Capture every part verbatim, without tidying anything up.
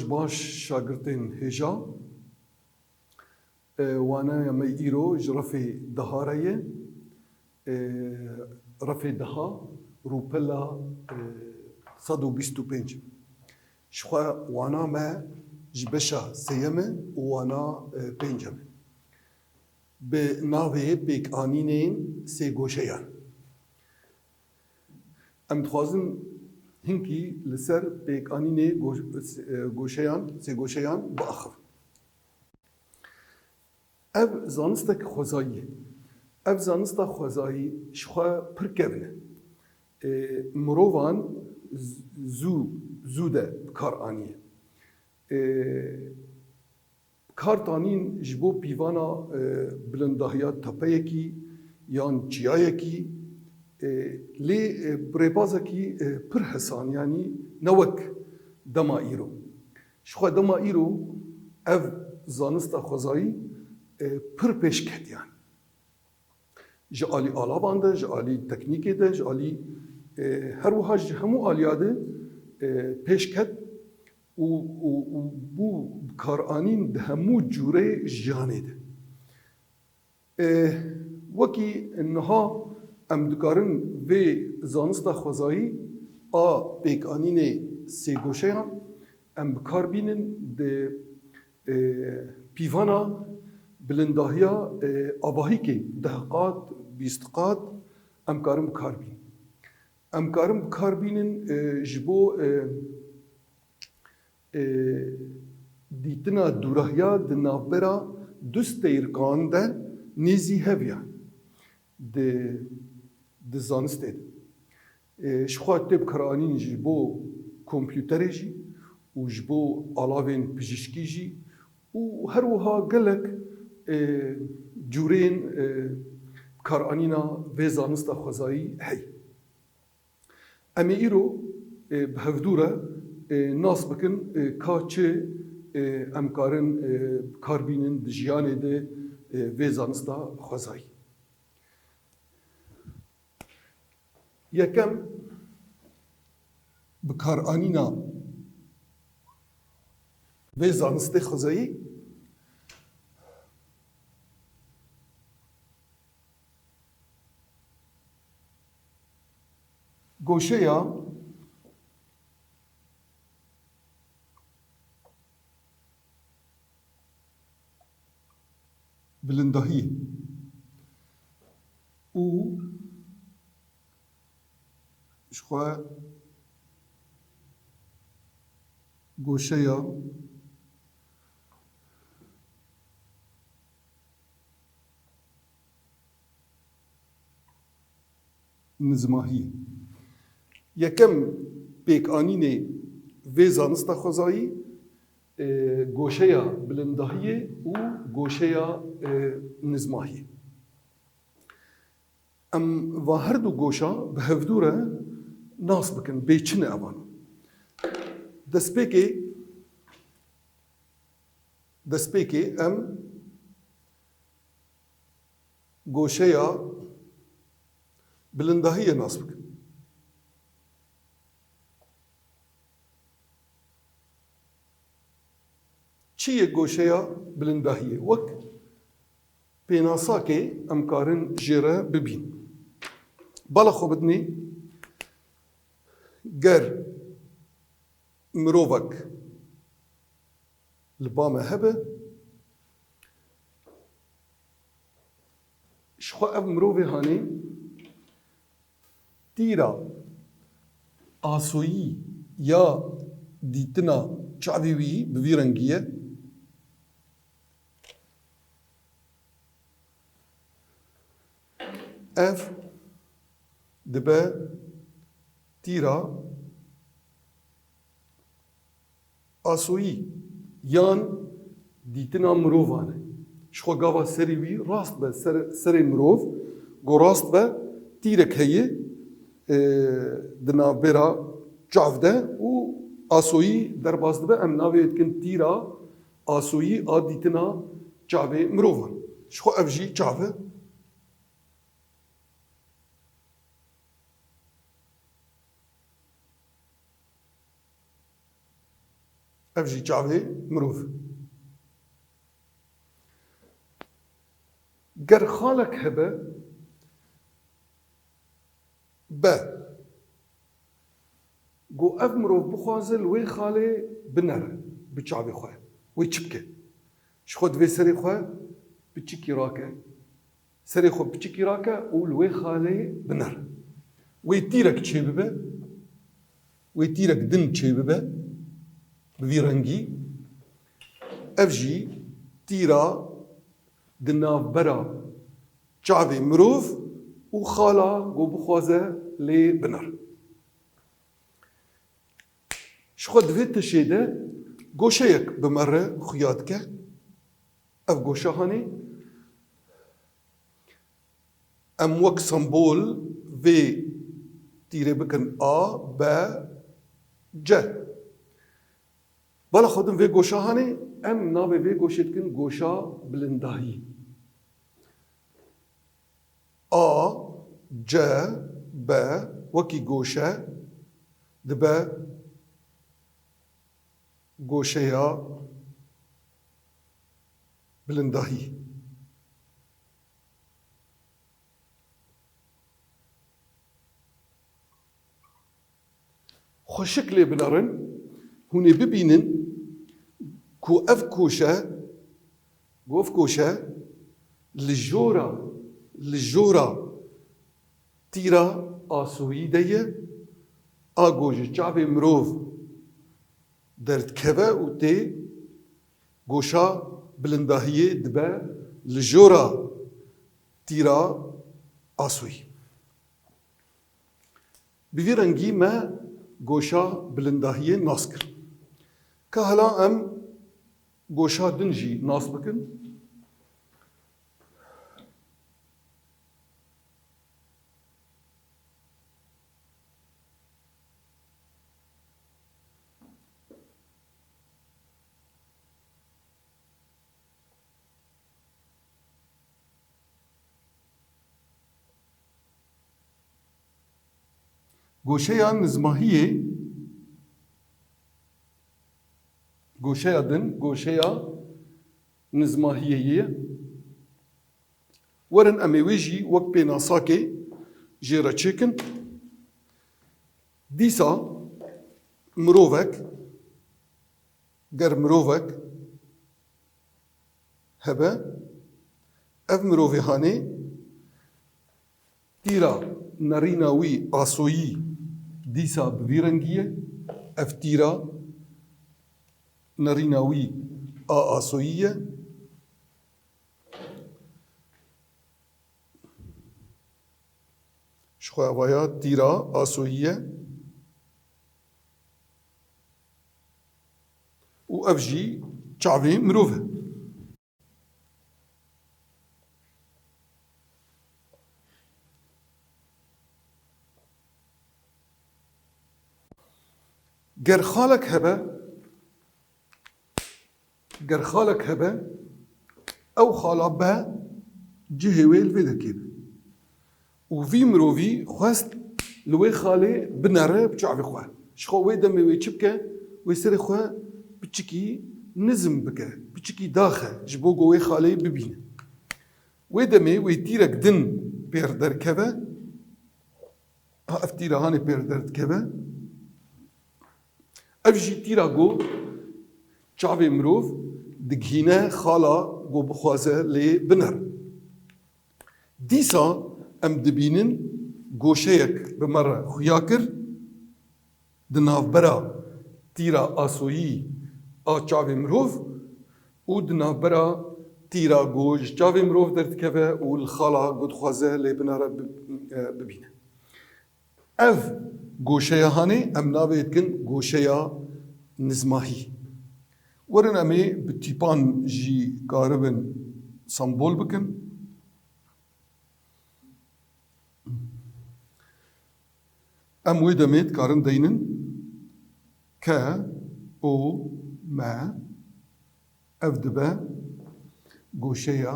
Baş şagirtên hêja. E, waneya me îro ji refê deha re ye. E, refê deha rûpela, e, sed û bîst û pênc. Ji xwe wana me ji beşa sêyem e û wana, e, pêncem e. Bi navê pêkanînên sêgoşeyan. Em dixwazin hinkî li ser pêkanînê goş-, e, goşeyan, sêgoşeyan biaxivin. Ev zanistek xwezayî ye. Ev zanista xwezayî ji xwe pir kevn e. E, mirovan z-, zû, zû de bi kar aniye. E, Kartanîn ji bo pîvana, e, bilindahiya tepeyekî yan çiyayekî, e, lê, e, bi rêbazekî, e, pir hesan, yanî ne wek dema îro. Ji xwe dema îro ev zanista xwezayî, e, pir pêş ketiyan. Ji alî alavan de, ji alî teknîkê de, ji alî, e, her wiha ji hemû aliya de, e, pêş ket û, û, û bû bikaranîn di hemû cûreyê jiyanê de. E, wekî niha em dikarin vê zanista xwezayî a pêkanînê sêgoşeyan em bi kar bînin di, e, pîvana bilindahiya, e, avahîkê deh qat, bîst qat em karin bi kar bînin. Em karin bi kar bînin, e, ji bo, e, e, dîtina dûrahiya di navbera du steyrikan de nêzî hev e di, di zanistê de. E, ji xwe tê bikaranîn ji bo kompûterê jî û ji bo alavên pijîşkî jî û her wiha gelek, e, cûreyên, e, bikaranîna vê zanista xwezayî heye. Em ê îro, e, bi hevdû re, e, nas bikin, e, ka çi, e, em karin, e, bi kar bînin di jiyanê de, e, vê zanista xwezayî. Yekem, bikaranîna vê zanistê xwezayî goşeya bilindahiyê û ji xwe goşeya nizmahiyê. Yekem pêkanînê vê zanista xwezayî, e, goşeya bilindahiyê û goşeya, e, nizmahiyê. Em va her du goşa bi hevdû re nas bikin, bê çi ne evan. Destpêkê, destpêkê em goşeya bilindahiyê nas bikin. Çi ye goşeya bilindahiyê? Wek pênasakê em karin jê re bibîn. Bala xwe bidinê, ger mirovek li ba me hebe, ji xwe ev mirovê hanê tîra asoyî ya dîtina çavê wî bi vî rengî ye. Ev dibe tîra asoyî yan dîtina mirovan e. Ji xwe gava serê wî rast be, ser, serê mirov, go rast be, tîrek heye, e, di navbera çav de û asoyî derbas dibe. Em navê dikin tîra asoyî a dîtina çavê mirovan. Ji xwe ev jî çav e. Ev jî çavê mirov. Ger xalek hebe, be. Go ev mirov bixwaze li wê xalê binere, bi çavê xwe. Wê çi bike? Ji xwe divê serê xwe piçikî rake. Serê xwe piçikî rake û li wê xalê binere. Wê tîrek çêbibe, wê tîrek din çêbibe, bi vî rengî. Ev jî tîra di navbera çavê mirov û xala ku bixwaze lê binere. Ji xwe di vê tişê de goşeyek bi me re xuya dike. Ev goşa hanê em wek sembol vê tîrê bikin A, B, C. Bala xwe din vê goşa hanê em navê vê goşê dikin goşa bilindahî. A, C, B wekî goşe dibe goşeya bilindahî. Xweşik lê binerin, hûn ê bibînin ku ev koşe, ku ev koşe li jora, li jora tîra asoyî de ye, a ku ji çavê mirov derdikeve û tê goşa bilindahiyê dibe li jora tîra asoyî. Bi vî rengî me goşa bilindahiyê nas kir. Ka hela em goşa din jî nas bikin. Goşeya nizmahiyê, goşeya din, goşeya nizmahiyê ye. Werin em ê wê jî wek pênasakê jê re çêkin. Dîsa mirovek, ger mirovek hebe, ev mirovê hanê tîra nerîna wî asoyî dîsa bi vî rengî ye. Ev tîra nerîna wî a asoyî ye. Ji xwe evaya tîra asoyî ye û ev jî çavê mirov e. Ger xalek hebe, ger xalek hebe, ew xala be cihê wê li vê derkê be. Û vî mirovî xwest li wê xalê binere bi çavê xwe. Ji xwe wê demê wê çi bike? Wê serê xwe piçikî nizm bike, piçikî daxe, ji bo ku wê xalê bibîne. Wê demê wê tîrek din pêr derkeve. Ha, ev tîra hanê pêr derdikeve. Ev jî tîra ku çavê mirov digihîne xala ku bixwaze lê biner. Dîsa em dibînin goşeyek bi me re xuya kir, di navbera tîra asoyî a çavê mirov û di navbera tîra ku ji çavê mirov derdikeve û li xala ku dixwaze lê binere bi-, e, bibîne. Ev goşeya hanê em navê dikin goşeya nizmahî. Werin em ê bi tîpan jî karibin sembol bikin. Em wê demê dikarin deynin ke, o, me, ev dibe goşeya,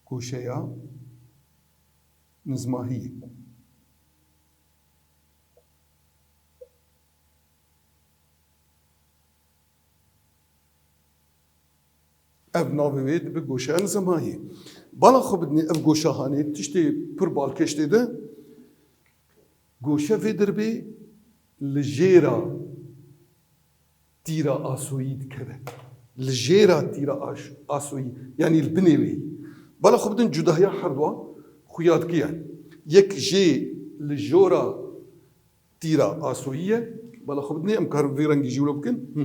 goşeya nizmahiyê. Ev navê wê dibe goşeya nizamahiyê. Bala xwe bidinê ev goşa hanê tiştê pir balkêş tê de. Goşe vê derbê li jêra tîra asoyî dikeve. Li jêra tîra aş-, asoyî, yanî li binê wê. Bala xwe bidin cudahiya herduwa xuya dike yani. Yek jê li jora tîra asoyî ye. Bala xwe bidinê em karin vî rengî jî wilo bikin. Hi.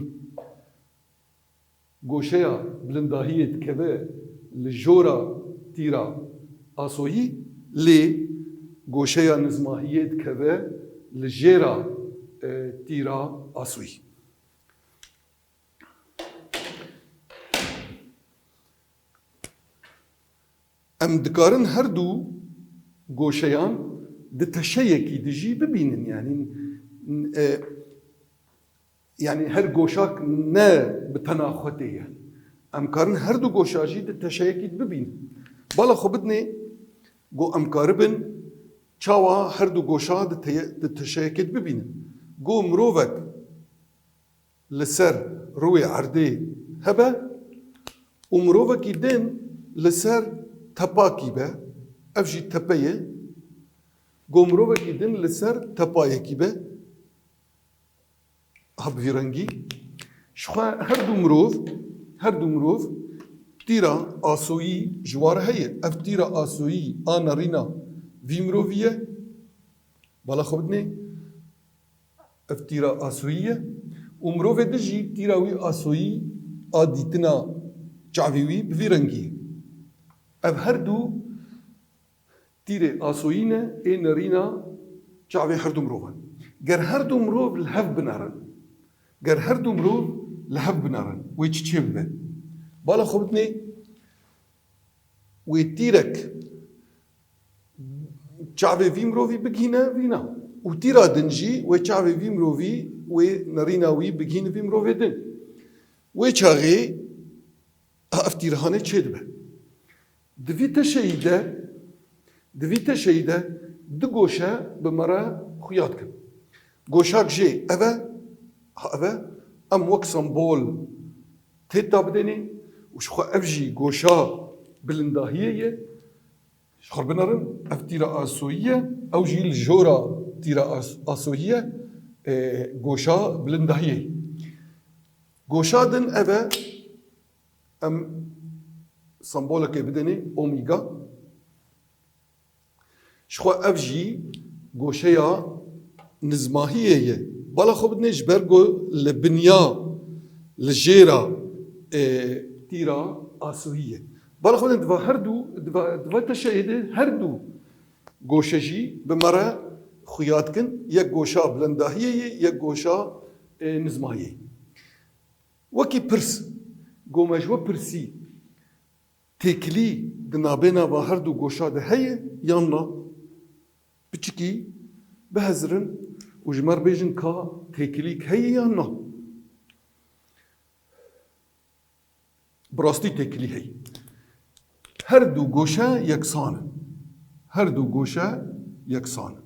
Goşeya bilindahiyê dikeve li jora tîra asoyî, lê goşeya nizmahiyê dikeve li jêra, e, tîra asoyî. Em dikarin her du goşeyan di teşeyekî de jî bibînin. Yanî, e, yanî her goşak ne bi tena xwe tê ye. Em karin her du goşa jî di teşeyekî de bibînin. Bala xwe bidinê, go em karibin çawa her du goşa di teye-, di teşeyekê de bibînin. Go mirovek li ser rûyê erdê hebe û mirovekî din li ser tepakî be, ev jî tepe ye, go mirovekî din li ser tepayekî be, ha bi vî rengî, ji xwe her du mirov, her du mirov tîra asoyî ji wa re heye. Ev tîra asoyî a nerîna vî mirovî ye. Bala xwe bidinê. Ev tîra asoyî ye û mirovê din jî tîra wî asoyî a dîtina çavê wî bi vî rengî ye. Ev her du tîrê asoyî ne, ê nerîna çavê her du mirovan. Ger her du mirov li hev binerin, ger her du mirov li hev binerin, wê çi çêbibe? Bala xwe bidinê, wê tîrek çavê vî mirovî bigihîne vîna. Û tîra din jî wê çavê vî mirovî, wê nerîna wî bigihîne vî mirovê din. Wê çaxê ev tîrhanê çêdibe. Di vî teşeyî de, di vî teşeyî de du goşe bi me re xuya dikin. Goşak jê ev e, ha ev e, em wek sembol tê da bidênê û ji xwe ev jî goşa bilindahiyê ye. Ji xwe binerin, ev tîra asoyî ye, ew jî li jora tîra as-, asoyî ye, e, goşa bilindahiyê. Goşa din ev e, em sembolekê bidênê, omîga. Ji xwe ev jî goşeya nizmahiyê ye. Bala xwe bidinê ji ber ku li binya, li jêra, e, tîra asoyî ye. Bala xwe bidin diva her du, diva, diva teşeyê de her du goşe jî bi me re xuya dikin. Yek goşa bilindahiyê ye, yek goşa, e, nizmahiyê. Wekî pirs, go me ji we pirsî, têkilî di nabêna va her du goşa de heye yan na? Piçikî bihezirin û ji me re bêjin ka têkilîk heye yan na? Bi rastî têkilî heye. Her du goşe yeksan in. Her du goşe yeksan in.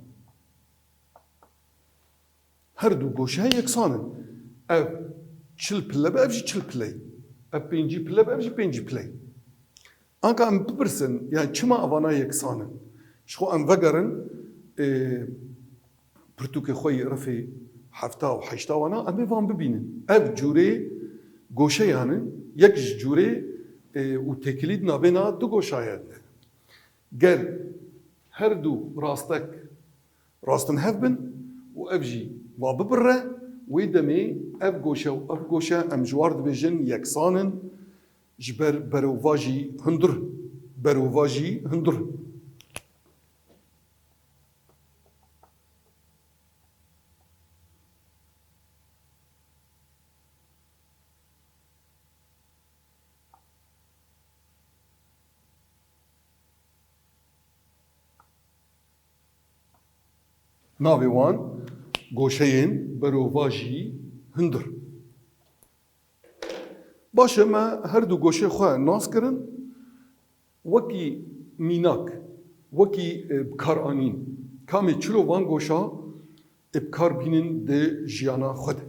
Her du goşe yeksan in. Ev çil pile be, ev jî çil pile ye. Ev pêncî pile be, ev jî pêncî pile ye. Anka em bipirsin, yani çima evana yeksan in? Ji xwe em vegerin, e, pirtûkê xwe yê refê hefta û heşta wana, em ê van bibînin. Ev cûrê goşeyan in, yek ji cûrê, e, û têkilî di nabêna du goşayan de. Ger her du rastek rastin hev bin û ev jî va bibirre, wê demê ev goşe û ev goşe em ji war dibêjin yeksan in, ji ber berovajî hundir, berovajî hundir. Navê wan goşeyên berovajî hundir. Baş e, me her du goşê xwe nas kirin. Wekî mînak, wekî, e, bikaranîn, kamê çilo van goşa, e, bi kar bînin di jiyana xwe de.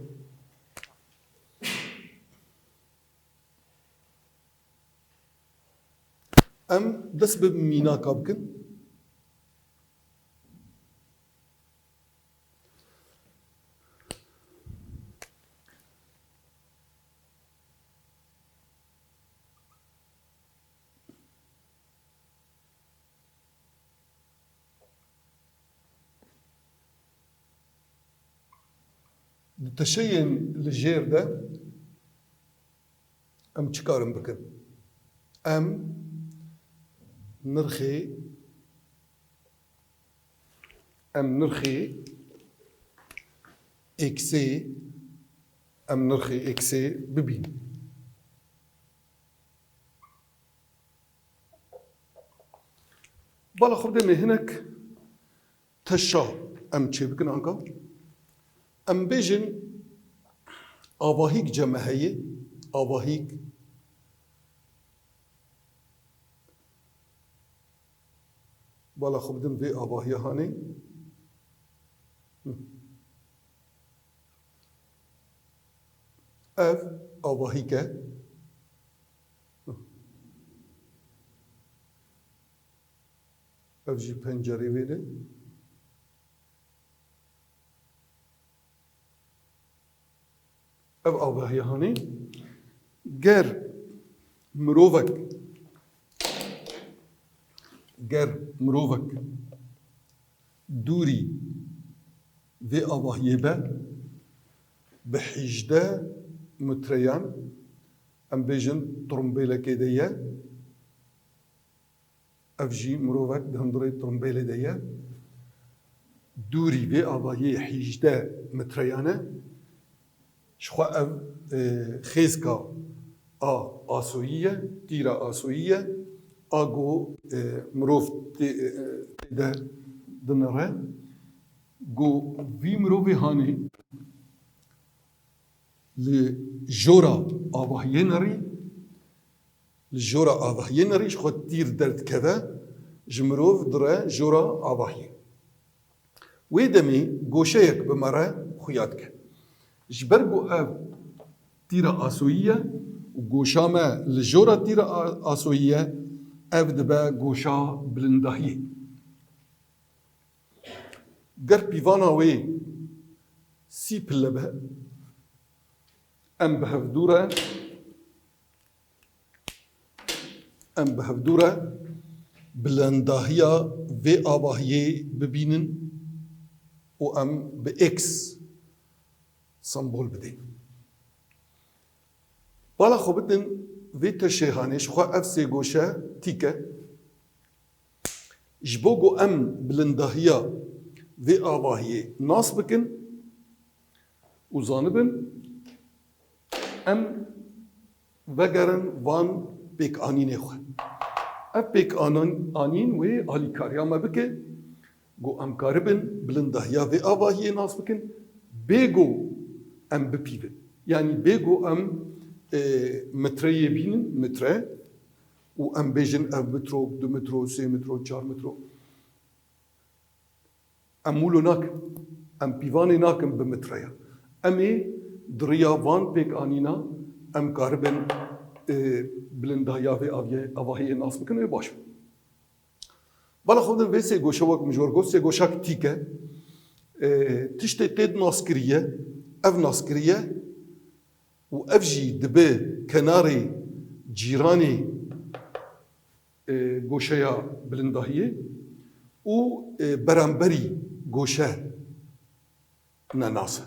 Em dest bi mînaka bikin. Di teşeyên li jêr de em çi karin bikin? Em nirxê, em nirxê eksê, em nirxê eksê bibînin. Bala xwe bidê me hinek teşa em çêbikin anka. Em bêjin avahîk cem me heye, avahîk. Bala xwe bidin vê avahiya hanê. Hı. Ev avahîk e. Ev jî pencerê wê ne. Ev avahiya hanê. Ger mirovek, ger mirovek dûrî vê avahiyê be, bi hîjdeh metreyan, em bêjin, trumbêlekê de ye. Ev jî mirovek di hundirê trumbêlê de ye. Dûrî vê avahiyê hîjdeh metreyan e. Ji xwe ev, e, xêzka a asoyî ye, tîra asoyî ye. A ku, e, mirov tê, e, tê de dinere. Ku vî mirovê hanê li jora avahiyê nerî, li jora avahiyê nerî ji xwe tîr derdikeve, ji mirov dire jora avahiyê. Wê demê goşeyek bi me re xuya dike. Ji ber ku ev tîra asoyî ye û goşa me li jora tîra a-, asoyî ye, ev dibe goşa bilindahiyê. Ger pîvana wê sî pille be, em bi hevdû re, em bi hevdû re bilindahiya vê avahiyê bibînin û em bi X sembol bidin. Bala xwe bidin vê teşê hanê, ji xwe ev sê goşe tîk e. Ji bo ku em bilindahiya vê avahiyê nas bikin û zanibin, em vegerin van pêkanînê xwe. Ev pêkanîn wê alîkariya me bike, ku em karibin bilindahiya vê avahiyê nas bikin, bê ku em bipîvin. Yanî bê ku em, e, metreyê bînin, metre, û em bêjin ev metro, du metro, sê metro, çar metro. Em wilo nakin. Em pîvanê nakin bi metreya. Em ê di riya van pêkanîna em karibin, e, bilindahiya vê aviyê, avahiyê nas bikin, wê baş be. Bala xwe din vê sê goşe wek min ji we got, sê goşak tîk e. E, tiştê tê naskiriye, ev naskiriye û ev jî dibe kenarê cîranê, e, goşeya bilindahiyê û, e, beramberî goşe ne nas e.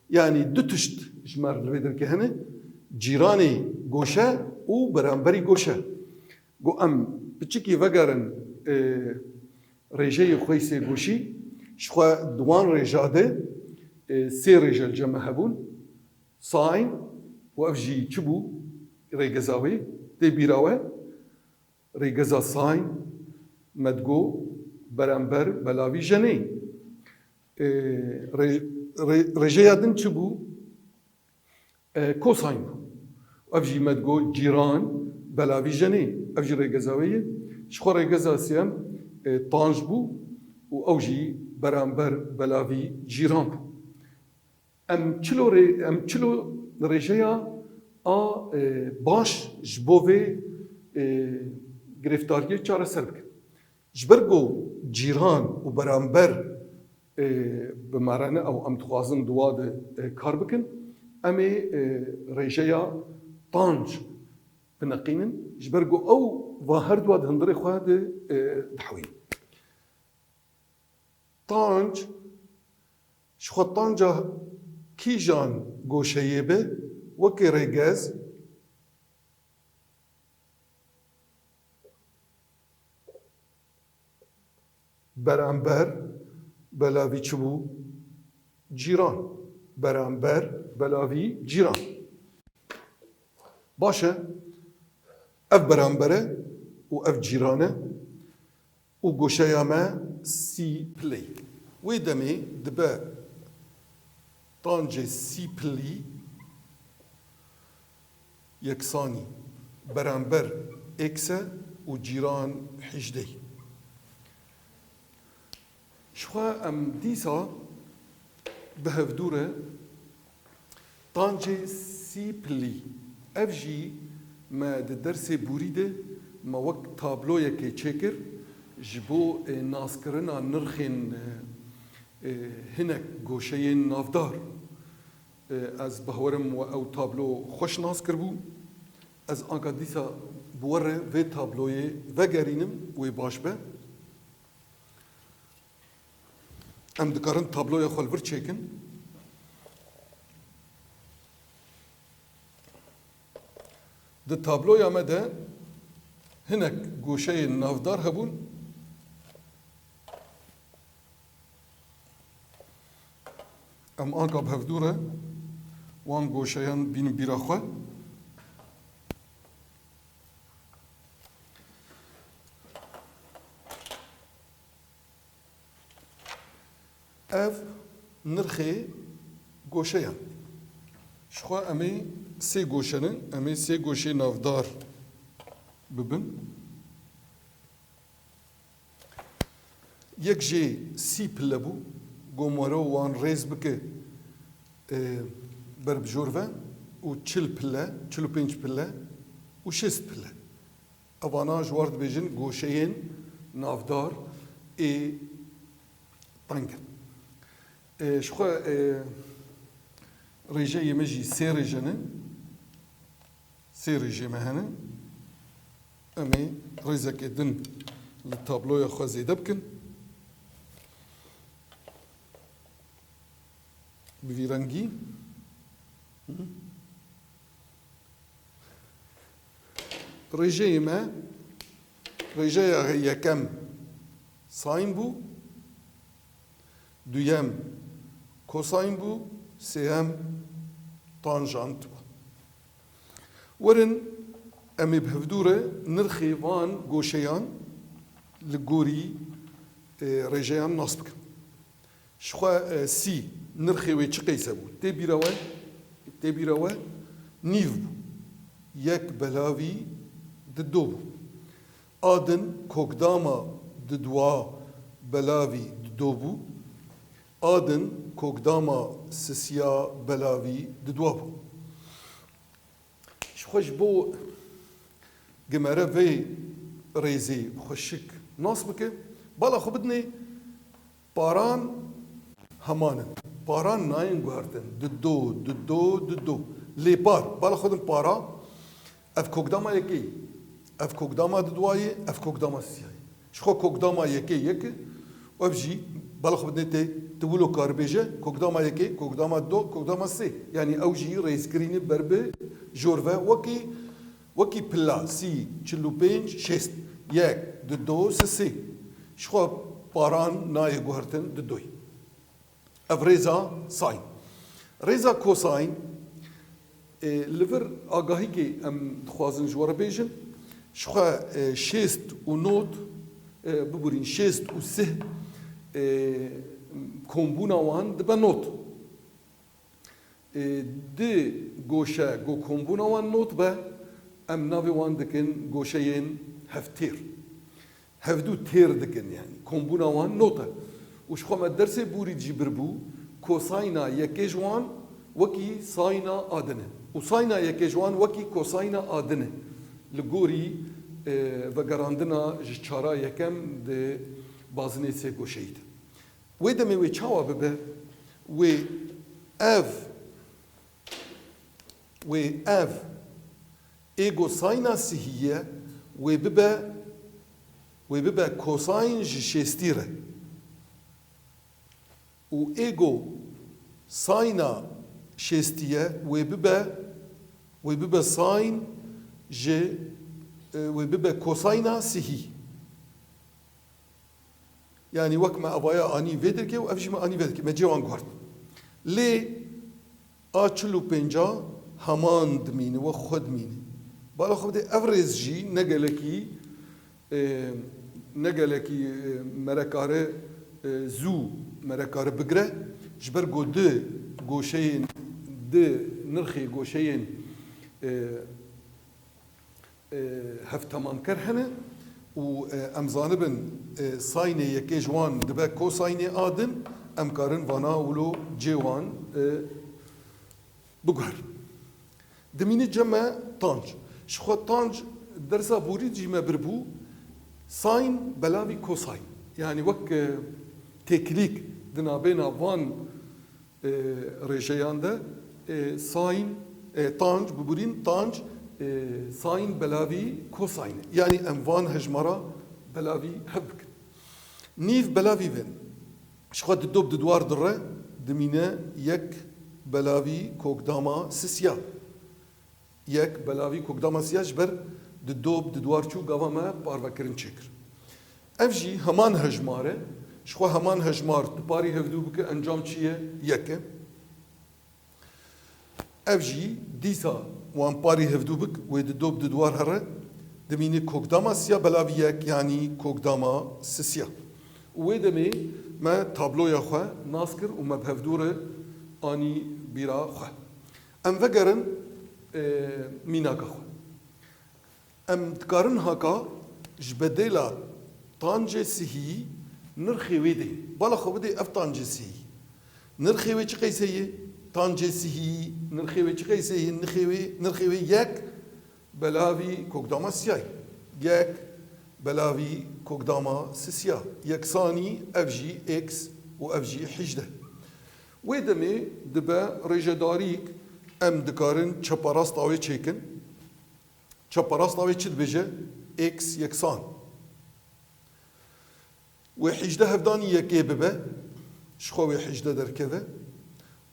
Yanî du tişt ji me re li vê derkê hene, cîranê goşe û beramberî goşe. Ku em piçikî vegerin, e, rêjeyê xwe yê sêgoşî, ji xwe di wan rêja de, e, sê rêje li cem me hebûn. Sîn û ev jî çi bû? Rêgeza wê tê bîra we. Rêgeza sîn, me digo beramber belavî jenê. E, rê-, rê-, rêjeya din çi bû? E, kosîn bû. Ev jî me digo cîran belavî jenê. Ev jî rêgeza wê ye. Ji xwe rêgeza sêyem, e, tanj bû û ew jî beramber belavî cîran bû. Em çilo rê-, em çilo rêjeya a, e, baş ji bo vê, e, girêftariyê çareser bikin. Ji ber ku cîran û beramber, e, bi me re ne ew em dixwazin di wa de, e, kar bikin, em ê, e, rêjeya tanc bineqînin, ji ber ku ew va her dua di hundirê xwe de, e, dihewînin. Tanc, ji xwe tanca kîjan goşeyê be, wekî rêgez, beramber, belavî çi bû? Cîran. Beramber, belavî cîran. Baş e, ev beramber e û ev cîran e û goşeya me sî pilê. Wê demê dibe tancê sî pilî yeksanî, beramber êkse û cîran hejdeh. Ji xwe em dîsa bi hevdû re tancê sî pilî, ev jî me di dersê borî de me wek tabloyekê çêkir ji bo, e, naskirina nirxên, e, e, hinek goşeyên navdar. E, ez bawerim we ew tablo xweş nas kiribû. Ez anka dîsa bi we re vê tabloyê vegerînim, wê baş be. Em dikarin tabloya xwe li vir çêkin. Di tabloya me de hinek goşeyên navdar hebûn. Em anka bi hevdû re wan goşeyan bînin bîra xwe. Ev nirxê goşeyan. Ji xwe em ê sê goşe ne, em ê sê goşê navdar bibin. Yek jê sî pile bû, ku mero wan rêz bike, e, ber bi jor ve û çil pile, çil û pênc pile û şêst pile. Evana ji war dibêjin goşeyên navdar ê teng in. E, ji xwe, e, rêjeyê me jî sê rêje ne. Sê rêjê me hene. Em ê rêzekê din li tabloya xwe zêde bikin. Bi vî rengî. Rêjeyê me, rêjeya yekem sîn bû, duyem kosîn bû, sêyem tanjant bû. Werin em ê bi hevdû re nirxê van goşeyan li gorî, e, rêjeyan nas bikin. Ji xwe, e, sî nirxê wê çi qeyse bû? Tê bîra we, tê bîra we nîv bû. Yek belavî dido bû. A din kokdama didwa belavî dido bû. A din kokdama sisiya belavî didwa bû. Ji xwe ji bo gimere vê rêzê xweşik nas bike, bala xwe bidinê paran heman in. Paran nayên guhertin. Dido, dido, dido. Lê par, bala xwe din para, ev kokdama yekê ye. Ev kokdama didwa ye, ev kokdama sisiya ye. Ji xwe kokdama yekê yek e û ev jî bala xwe bidinê tê, tu wilo karibêje, kokdama yekê, kokdama do, kokdama sê. Yanî ew jî rêzkirî ne ber bi jor ve wekî, wekî pila sî, çil û pênc, şêst, yek, dido, sisê. Ji xwe paran nayê guhertin didoyê. Ev rêza sîn. Rêza kosîn, e, li vir agahîkê em dixwazin ji we re bêjin. Ji xwe, e, şêst û not, e, biborîn, şêst û sih, e, kombûna wan dibe not. E, di goşe ku kombûna wan not be, em navê wan dikin goşeyên hevtêr. Hevdû têr dikin, yanî kombûna wan not e. Û ji xwe me dersê borî jî biribû, kosîna yekê ji wan wekî sîna a din e. Û sîna yekê ji wan wekî kosîna a din e. Li gorî e, vegerandina ji çara yekem di bazinê sêgoşeyî de. Wê demê wê çawa bibe? Wê ev, wê ev êgo sayna sihî ye, wê bibe, wê bibe kosayn ji şêstî re. Û êgo sayna şêstî ye, wê bibe, wê bibe sayn ji, e, wê bibe kosayna sihî. Yanî wek me avaya anî vê dirkê û ev jî me anî vê dirkê. Me cê wan guhert. Lê a çil û pênca heman dimîne, wek xwe dimîne. Bala xwe bidê ev rêz jî ne gelekî, e, ne gelekî, e, me re kare, e, zû me re kare bigire. Ji ber ku di goşeyên, di nirxê goşeyên, e, e, hevtemanker hene û, e, em zanibin, e, saynê yekê ji wan dibe kosaynê a din, em karin vana wilo cê wan, e, biguherin. Dimîne cem me tanc. Ji xwe tanc dersa borî jî me biribû, sayn belavî kosayn. Yanî wek, e, têkilîk di navbêna van e, rêjeyan de, e, sayn, e, tanc, biborîn tanc, e, sayn belavî kosayn e. Yanî em van hejmara belavî hev bikin. Nîv belavî vên. Ji xwe di dob di duar dire dimîne yek belavî kokdama sisiya. Yek belavî kokdama siya ji ber di dob di duar çû gava me parvekirin çêkir. Ev jî heman hejmar e. Ji xwe heman hejmar tu parî hevdû bike, encam çi ye? Yek e. Ev jî dîsa wan parî hevdû bik, wê di dob di duar here, dimîne kokdama siya belavî yek, yanî kokdama sisiya. Û wê demê me tabloya xwe nas kir û me bi hevdû re anî bîra xwe. Em vegerin, e, mînaka xwe. Em dikarin haka ji bedêla tancê sihî nirxê wê deyîn. Bala xwe bidê ev tancê sihî. Nirxê wê çi qeysê ye? Tancê sihî, nirxê wê çi qeysê ye? Nirxê wê, nirxê wê yek belavî kokdama siyayî. Yek belavî kokdama sisiya. Yeksanî ev jî x û ev jî hîjdeh. Wê demê dibe rêjedarîk em dikarin çepa rasta wê çêkin. Çepa rasta wê çi dibêje? X yeksan. Wê hîjdeh hevdanî yekê bibe, ji xwe wê hîjdeh derkeve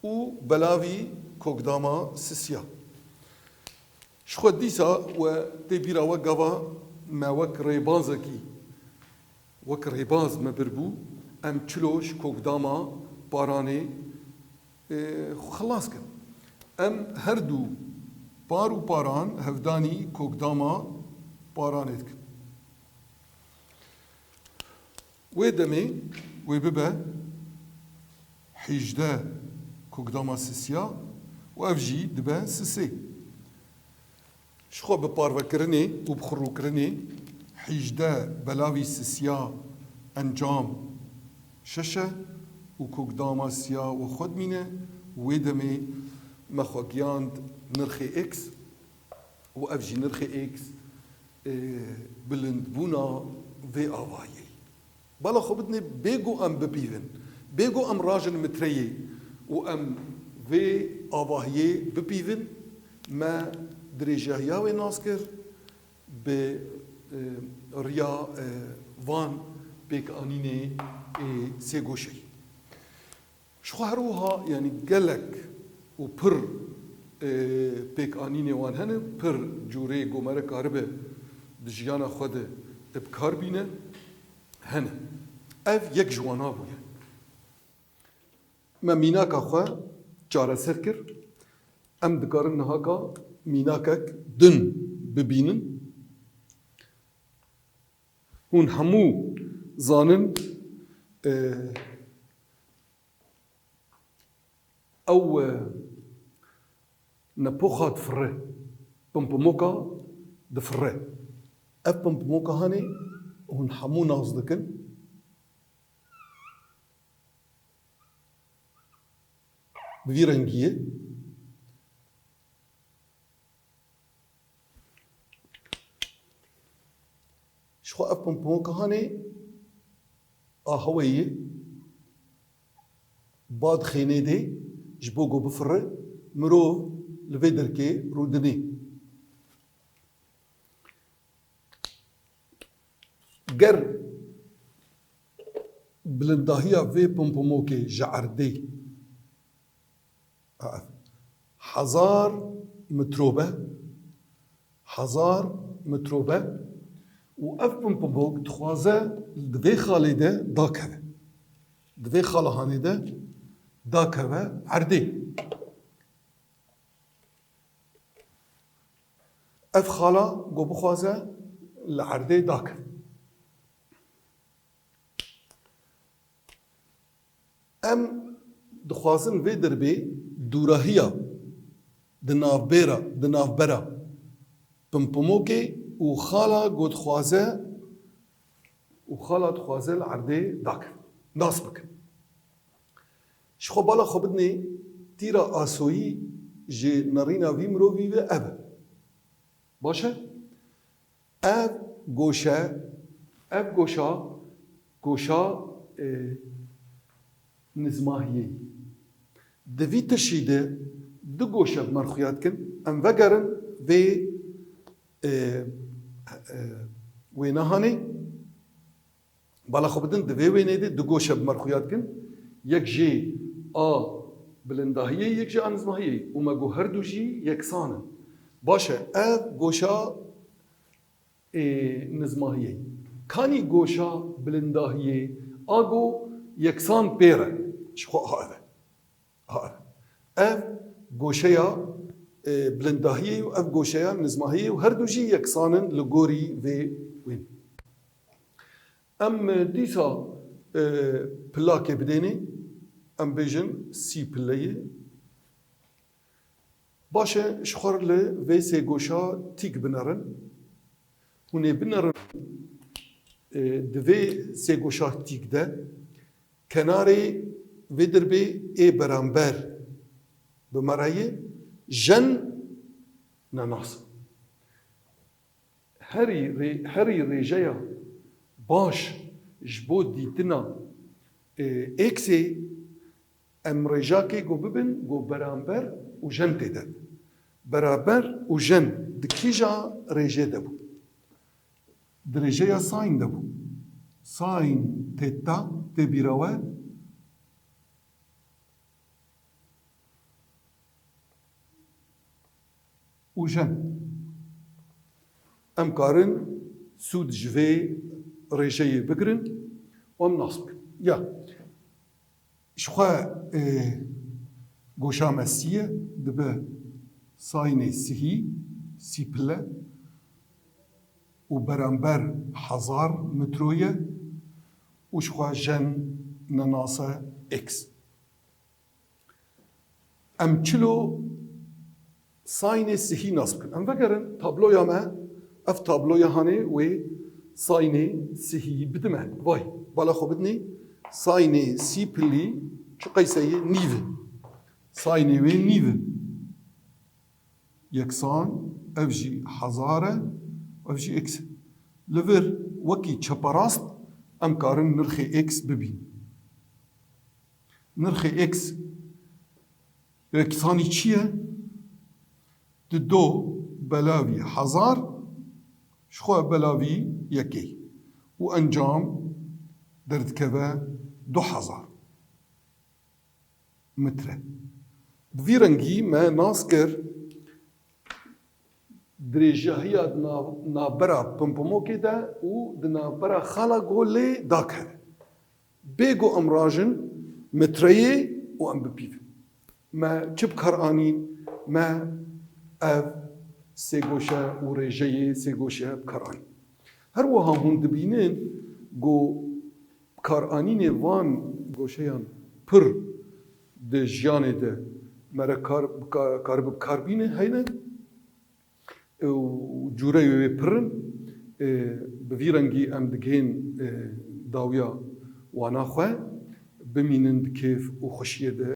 û belavî kokdama sisiya. Ji xwe dîsa we tê bîra we gava me wek rêbazekî Wek rêbaz me bir bû, em çilo ji kokdama paranê, e, xwe xilas kin. Em her du par û paran hevdanî kokdama paranê dikin. Wê demê wê bibe hîjdeh kokdama sisiya û ev jî dibe sisê. Ji xwe bi parvekirinê û bi xirûkirinê hîjdeh belavî sisiya encam şeş e û kokdama siya we xwe dimîne, wê demê me xwe giyand nirxê X û ev jî nirxê X, e, bilindbûna vê avahiyê. Bala xwe bidinê, bê ku em bipîvin, bê ku em rajin mitreyê û em vê avahiyê bipîvin, me dirêjahiya wê nas kir bi, e, riya, e, van pêkanînê, e, sêgoşeyî. Ji xwe her wiha, yanî gelek û pir, e, pêkanînê wan hene, pir cûrê ku me re karibe di jiyana xwe de bi kar bîne, hene. Ev yek ji wana bûye. Me mînaka xwe çareser kir. Em dikarin nihaka mînakek din bibînin. Hûn hemû zanin, e, Ew, e, nepoxa difire, pimpimoka difire. Ev pimpimoka hanê hûn hemû nas dikin. Bi vî rengî ye. Ji xwe ev pompomok hanê a heweyê, bad xênê dê, ji bo ku bifire, mirov li vê derkê rûdinê. Ger bilindahiya vê pompomokê ji erdê hezar metro be, hezar metro be û ev pompomok dixwaze di vê xalê de dakeve. Di vê xala hanê de dakeve erdê. Ev xala ku bixwaze li erdê dakeve. Em dixwazin vê derbê dûrahiya di navbêra, di navbera pimpimokê û xala ku dixwaze û xala dixwaze li erdê dakin, nas bikin. Ji xwe bala xwe bidinê tîra asoyî ji nerîna vî mirovî ve ev e. Baş e? Ev goşe, ev goşa, goşa, e, nizmahiyê. Di vî tişî de du goşe bi me re xuya dikin. Em vegerin vê, e, e, wênehanê. Bala xwe bidin, di vê wênê de du goşe bi me re xuya dikin. Yek jê a bilindahiyê, yek jê a nizmahiyê. Û me got her du jî yeksan in. Baş e, ev goşa, ê, nizmahiyê. Kanî goşa bilindahiyê, a go yeksan pê re. Ji xwe ha ev e. Ha ev e. Ev goşeya, e, bilindahiyê û ev goşeya nizmahiyê û her du jî yeksan in li gorî vê wênê. Em dîsa, e, pilakê bidênê, em bêjin sî pilleyê. Baş e, ji xwe re li vê sê goşa tîk binerin. Hûn ê binerin, e, di vê sê goşa tîk de kenarê vê dirbê ê beramber bi me re ye, jen nenas in. Herî rê-, herî rêjeya baş ji bo dîtina, e, eksê, em rêjakê ku bibin, ku beramber û jen tê de. Beraber û jen di kîja rêjê de bû? Di rêjeya sîn de bû. Sîn teta tê bîra we? Û jen. Em karin sûd ji vê rêjeyê bigirin û em nas bikin. Ya. Ji xwe, e, goşa me sî ye, dibe sînê sihî, sî pile û beramber hezar metro ye û ji xwe jen nenas e eks. Em çilo sînê sihî nas bikin. Em vegerin tabloya me, ev tabloya hanê wê sînê sihî bidime. Vay, bala xwe bidinê, sînê sî pilî çi qeyseyê nîv e. Sînê wê nîv e. Yeksan, ev jî hezar e, ev jî eks e. Li vir wekî çeperast em karin nirxê eks bibînin. Nirxê eks yeksanî çi ye? Di do belavî hezar, ji xwe belavî yekê û encam derdikeve du hezar metre. Bi vî rengî me nas kir dirêjahiya di nav-, navbera pimpimokê de û di navbera xala ku lê dakeve. Bê ku em rajin metreyê û em bipîvin. Me çi bi kar anîn? Me ev sêgoşe û rêjeyê sêgoşe bi kar anîn. Her wiha hûn dibînin ku bi kar anînê van goşeyan pir di jiyanê de me re kar, ka-, karibe bi kar bîne heyne. Û cûreyê wê pir in. E, bi vî rengî em digihên, e, dawiya wana xwe, bimînin di kêf û xweşiyê de.